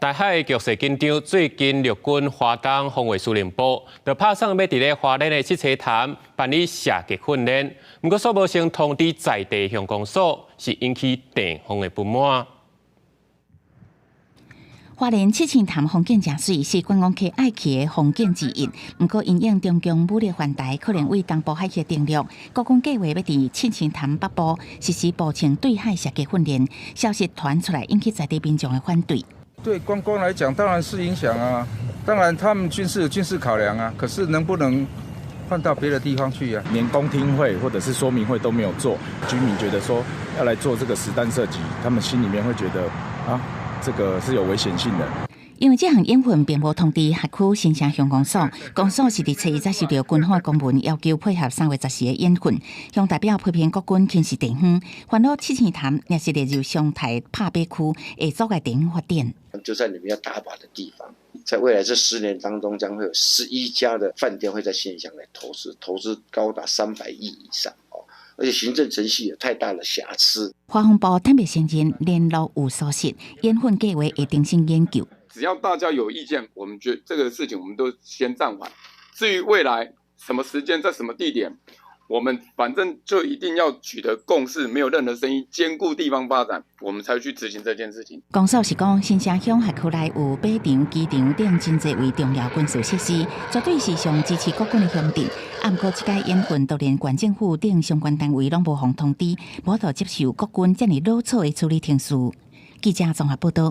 台海局勢緊張，最近陸軍華東防衛司令部就拍算欲佇咧花蓮的七星潭辦理射擊訓練，毋過煞無先通知在地鄉公所，是引起地方的不滿。花蓮七星潭風景誠媠，是觀光客愛去的風景之一。毋過，因應中共武力犯台，可能對東部海域登陸，國軍計劃欲佇七星潭北部實施步槍對海射擊訓練。消息傳出來，引起在地民眾的反對。對觀光來講，當然是影響啊。當然，他們軍事有軍事考量啊。可是能不能換到別的地方去啊？連公聽會或者是說明會都沒有做，居民覺得說要來做這個實彈射擊，他們心裡面會覺得啊，這個是有危險性的。因為這項演訓並無通知轄區新城鄉公所，公所是佇初一才收到軍方公文，要求配合3月14的演訓。鄉代表批評國軍輕視地方，煩惱七星潭若是列入商台拍靶區，會阻礙地方發展。就在你們要打靶的地方，在未來這10年當中，將會有11家的飯店會在新鄉來投資，投資高達300億以上哦。而且行政程序有太大的瑕疵。華防部坦白承認聯絡有疏失，演訓計劃會重新研究。只要大家有意見，我們覺得這個事情我們都先暫緩。至於未來什麼時間在什麼地點，我們反正就一定要取得共識，沒有任何聲音，兼顧地方發展，我們才去執行這件事情。公所是講，新城鄉轄區內有靶場、機場等真濟位重要軍事設施，絕對是上支持國軍的鄉鎮。啊，毋過這擺演訓都連縣政府等相關單位攏無予通知，無法度接受國軍遮爾魯草的處理程序。記者綜合報道。